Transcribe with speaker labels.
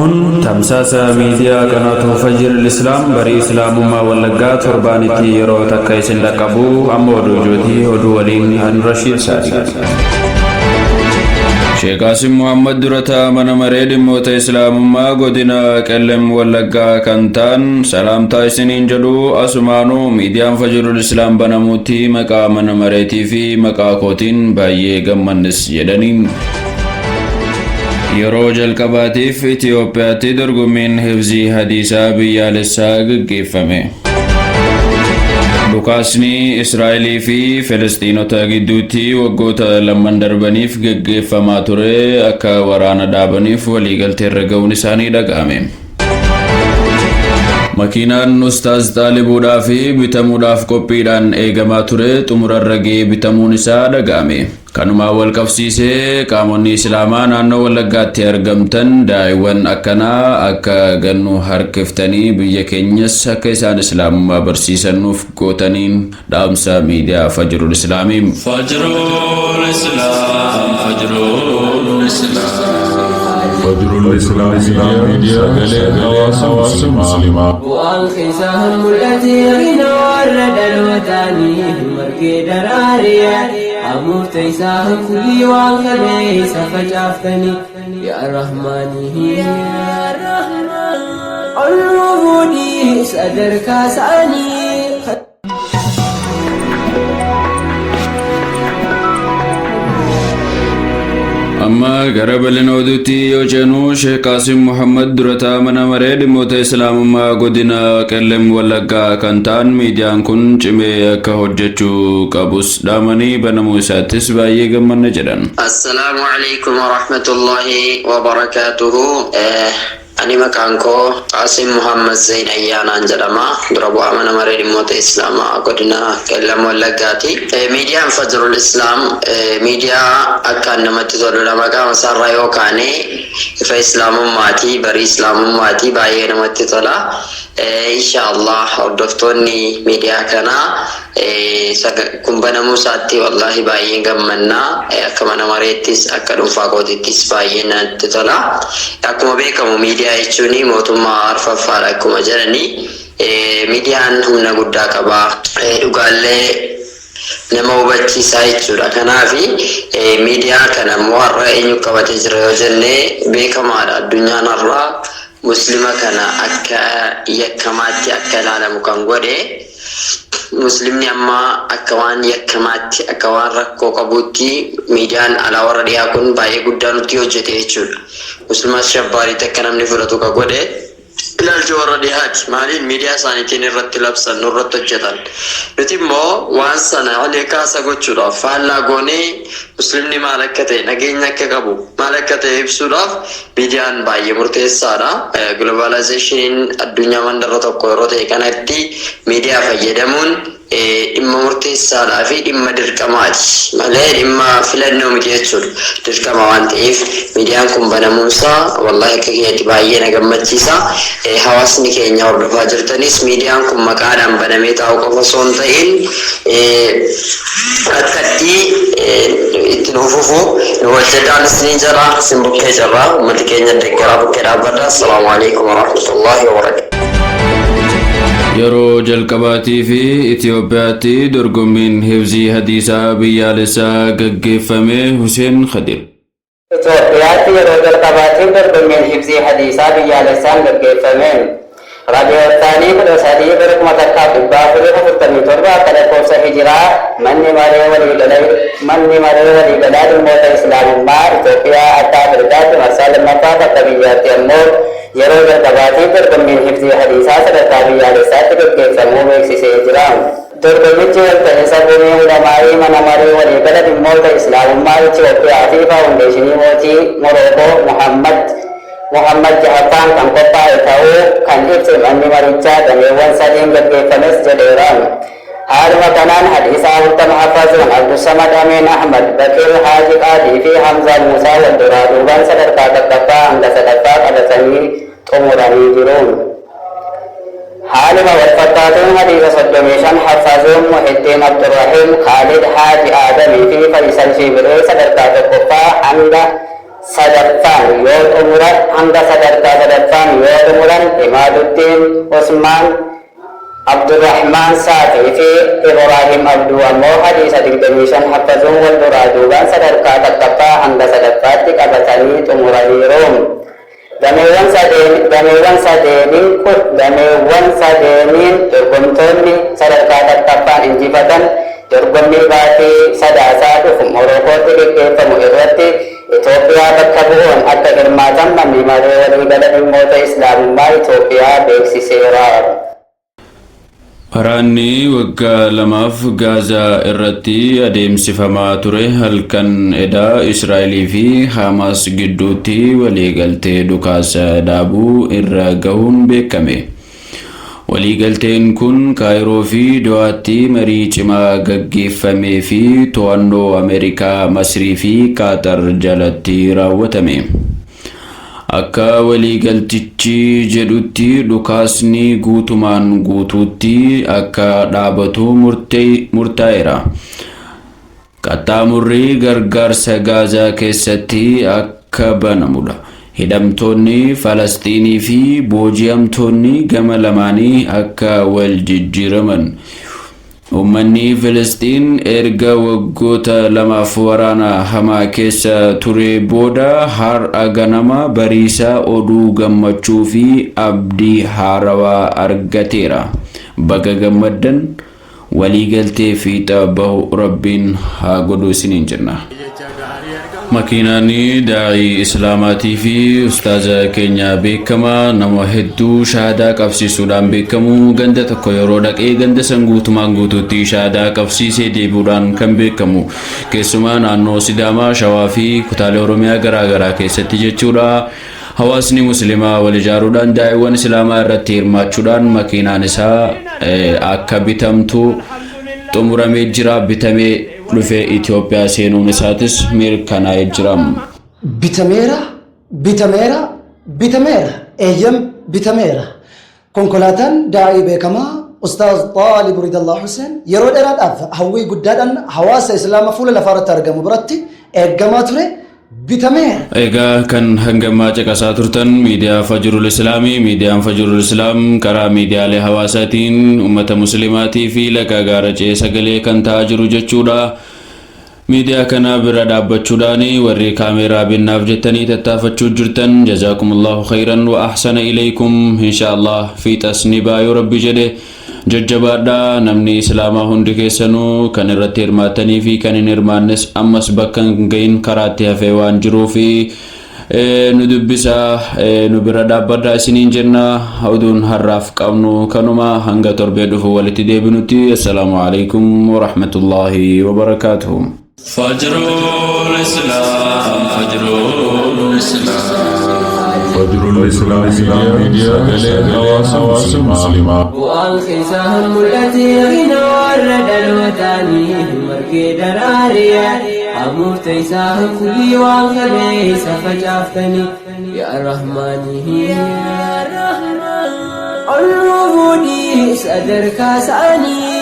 Speaker 1: Kun tamsaasa miidiyaa qanaatuu Fajril Islaam barii Islaamummaa Wallaggaa torbaanitti yeroo takka isin dhaqqabu amma oduu ijooti oduu waliin an Rashiid Saadiq. Sheekh Qaasim Muhammad durataa mana maree dhimmoota Islaamummaa godina Qellem Wallaggaa kan ta'an salaamtaa isiniin jedhu asumaanuu miidiyaan Fajrul Islaam banamuutti maqaa mana mareetii fi maqaa kootiin baay'ee gammannes jedhanii. Yeroo jalqabaatiif Itiyoophiyaatti dorgommiin hifzii hadiisaa biyyaalessaa gaggeeffame. Dhukaasni Israa'elii fi Filisxiinota gidduutti waggoota lamman darbaniif gaggeeffamaa ture akka waraana dhaabaniif waliigalteerra ga'uun isaanii dhaga'ame. Makiinaan Ustaaz Xaalibuudhaa fi bitamuudhaaf qophiidhaan eegamaa ture xumurarra ga'ee bitamuun isaa dhaga'ame. Kanumaan wal qabsiisee qaamonni Islaamaa naannoo Wallaggaatti argamtan daa'iwwan akkanaa akka gannu harkiftanii biyya keenyas akka isaan Islaamummaa barsiisan nuuf gootaniin dhaamsa miidiyaa Fajrul Islaamii. Fajrul Islam Fajrul Islam.
Speaker 2: Fajrul Islam Media sagalee hawaasa Muslimaa.
Speaker 3: Bu'aan keessaa mul'ate rina warra dhalootaanii margee daraaree murteessaa fulii waan kaleessa facaaftanii yaa Rahmaanii yaa Rahmaan ol nu fuudhii sadarkaa isaanii.
Speaker 1: Amma gara bal'ina oduutti yoo ceenu Sheekh Qaasim Muhammad durataa mana maree dhimmoota Islaamummaa godina Qellem Wallaggaa kan ta'an miidiyaan kun cimee akka hojjechuu qabus dhaamanii banamuu isaattis baay'ee gammanna jedhan.
Speaker 4: Assalaamu alaikum warahmatullahi wabarakaatuhu. Ani maqaan koo Qaasim Muhammad Zain Ayyaanaan jedhama. Dura bu'aa mana maree dhimmoota Islaamaa godina Qellam Wallaggaati. Miidiyaan Fajrul Islaam miidiyaa akkaan namatti toludha. Maqaa isaarraa yoo kaane ifa Islaamummaati, barii Islaamummaati baay'ee namatti tola. Insha Allah hordoftoonni miidiyaa kanaa kun banamuu isaatti wallaahi baay'een gammannaa. Akka mana mareettis akka dhuunfaa kootittis baay'ee natti tola. Akkuma beekamu miidiyaa jechuun mootummaa arfaffaadha akkuma jedhani. Miidiyaan humna guddaa qaba. Dhugaallee nama hubachiisaa jechuudha. Kanaaf miidiyaa kana immoo har'a eenyu qabatee jira yoo jenne beekamaadha. Addunyaan har'a muslima kana akka yakkamaatti akka ilaalamu kan godhe muslimni amma akka waan yakkamaatti akka waan rakkoo qabuutti miidiyaan alaa warra dhiyaa kun baay'ee guddaa nutti hojjete jechuudha. Muslima shabbaariitti akka namni fudhatu ka godhe ilaalcha warra dhiyaati. Maaliin miidiyaa isaaniitiin irratti labsan nurratti hojjetan. Nuti immoo waan sana olee kaasa gochuudhaaf faallaa goonee muslimni maal akka ta'e nageenya akka qabu maal akka ta'e ibsuudhaaf miidiyaan baay'ee murteessaadha. Globalizationin addunyaa mandarra tokko yeroo ta'e kanatti miidiyaa fayyadamuun dhimma murteessaadhaa fi dhimma dirqamaati malee dhimma filannoo miti jechuudha. Dirqama waan ta'eef miidiyaan kun banamuunsaa wallaahi akka keenyatti baay'ee na gammachiisa. Hawaasni keenya hordofaa jirtanis miidiyaan kun maqaadhaan banamee taa'u qofa osoo hin ta'in akkatti itti nu fufu nu hojjedhaan isiniin jedha isin bukkee jirra uummati keenya deeggaraa bukkee dhaabbadha. Assalaamu alaikum warahmatullahi wabarakatuh.
Speaker 1: Yeroo jalqabaatii fi Itiyoophiyaatti dorgommiin hifzii hadiisaa biyyaalessaa gaggeeffame Hussein Khadir.
Speaker 5: Itoophiyaatti yeroo jalqabaatiif dorgommiin hifzii hadiisaa biyyaalessaan gaggeeffame. Rabiul Thaanii 13 bara 1447 akka lakkoofsa hijiraa manni maree waliigalaa dhimmoota Islaamummaa Itoophiyaa akka Afrikaatti marsaa lammaffaaf akka biyyaatti ammoo yeroo jalqabaatiif dorgommiin hifzii hadiisaa sadarkaa biyyaalessaatti gaggeeffamuu beeksisee jira. Dorgommichi walta'iinsa gumii ulamaa'ii mana maree waliigala dhimmoota Islaamummaa Itoophiyaa fi faawundeeshinii mootii Morookoo Muhammad Jahaffaan kan qophaa'e ta'uu kan ibse manni marichaa dameewwan sadiin gaggeeffames jedheera. Haaluma kanaan hadiisa 40 hafazuun Abdussamad Amiin Ahmad, Bakir Haaji Qaadii fi Hamzaa Muusaa wal duraa duubaan sadarkaa tokkoffaa hanga sadaffaa qabatanii xumuranii jiru. Haaluma wal fakkaatuun hadiisa 35 hafazuun Muhiddiin Abdurrahiim, Khaalid Haaji Aadamii fi Faysal Shiibiree sadarkaa tokkoffaa hanga sadaffaan yoo xumuran hanga sadarkaa sadaffaan yoo xumuran Imaaduddiin Usmaan, Abdurrahmaan Saafii fi Ibraahim Abduu ammoo hadiisa 25 haffazuun wal duraa duubaan sadarkaa takkaffaa hanga sadaffaatti qabatanii xumuraniiru. Dameewwan sadeen dameewwan sadeeniin kun dameewwan sadeeniin dorgomtoonni sadarkaa takkaffaan injifatan dorgommii baatii Sadaasaa dhufu Morokootti geggeeffamu irratti Itoophiyaa bakka bu'uun akka hirmaatan Manni Maree Waliigala Dhimmoota Islaamummaa Itoophiyaa beeksiseera.
Speaker 1: Waraanni waggaa lamaaf Gaazaa irratti adeemsifamaa ture halkan edaa Israa'elii fi Hamaas gidduutti waliigaltee dhukaasa dhaabuu irra gahuun beekame. Waliigalteen kun Kaayiroo fi Dohaatti marii cimaa gaggeeffamee fi to'annoo Ameerikaa, Masrii fi Qaaxar jalatti raawwatame. Akka waliigaltichi jedhutti dhukaasni guutumaan guutuutti akka dhaabatu murtaa'eera. Qaxxaamurri gargaarsa Gaazaa keessatti akka banamudha. Hidhamtoonni Falasxiinii fi booji'amtoonni gama lamaanii akka wal jijjiiraman. Uummanni Filisxiin erga waggoota lamaaf waraana hamaa keessa ture booda har'a ganama bariisaa oduu gammachuu fi abdii haarawaa argateera. Baga gammaddan, waliigaltee fiixa bahu Rabbiin haa godhu isiniin jenna. Makiinaan daa'ii Islaamaatii fi ustaaza keenya beekamaa nama hedduu shahaadaa qabsiisuudhaan beekamu ganda tokko yeroo dhaqee ganda san guutumaan guutuutti shahaadaa qabsiisee deebi'uudhaan kan beekamu, keessumaa naannoo Sidaamaa, Shawaa fi kutaalee Oromiyaa garaa garaa keessatti jechuudha. Hawaasni Muslimaa wal ijaaruudhaan daa'iiwwan Islaamaa irratti hirmaachuudhaan makiinaan isaa akka bitamtu xumuramee jira. Bitamee dhufee Itoophiyaa seenuun isaatis mirkanaa'ee jira.
Speaker 6: Bitameera, bitameera, bitameera, eeyyam bitameera. Konkolaataan daa'ii beekamaa Ustaaz Xaalib Ridallaa Hussein yeroo dheeraadhaaf hawwii guddaadhaan hawaasa Islaama fuula lafaarratti argamu biratti eeggamaa ture bitameera.
Speaker 1: Egaa kan hangammaa caqasaa turtan miidiyaa Fajrul Islaamii. Miidiyaan Fajrul Islaam karaa miidiyaalee hawaasaatiin uummata Muslimaatii fi laga gaara ce'ee sagalee kan ta'aa jiru jechuudha. Miidiyaa kana bira dhaabbachuudhaan warri kaameeraa binnaaf jettanii tattaafachuu jirtan, jazaakumullahu khayran wa ahsana ilaykum. Insha Allah fiixas ni baayoo Rabbi jedhe. Jajjabaadhaa, namni Islaamaa hundi keessanuu kan irratti hirmaattanii fi kan hin hirmaannes ammas bakka hin gahin karaatti hafee waan jiruufi nu dubbisaa, nu bira dhaabbadhaa isiniin jenna. Oduun har'aaf qabnu kanuma. Hanga torbee dhufu walitti deebinutti, assalaamu alaikum warahmatullaahi wabarakaatuhu. Fajrul Islam, Fajrul Islam.
Speaker 2: Fajrul Islam Media, sagalee hawaasa Muslimaa.
Speaker 3: Bu'aan keessaa mul'ate gina warra dhalootaanii margee daraariya hamuufta isaa fulii waan kaleessa facaaftanii, yaa Rahmaanii, ol nuu fuudhii sadarkaa isaanii.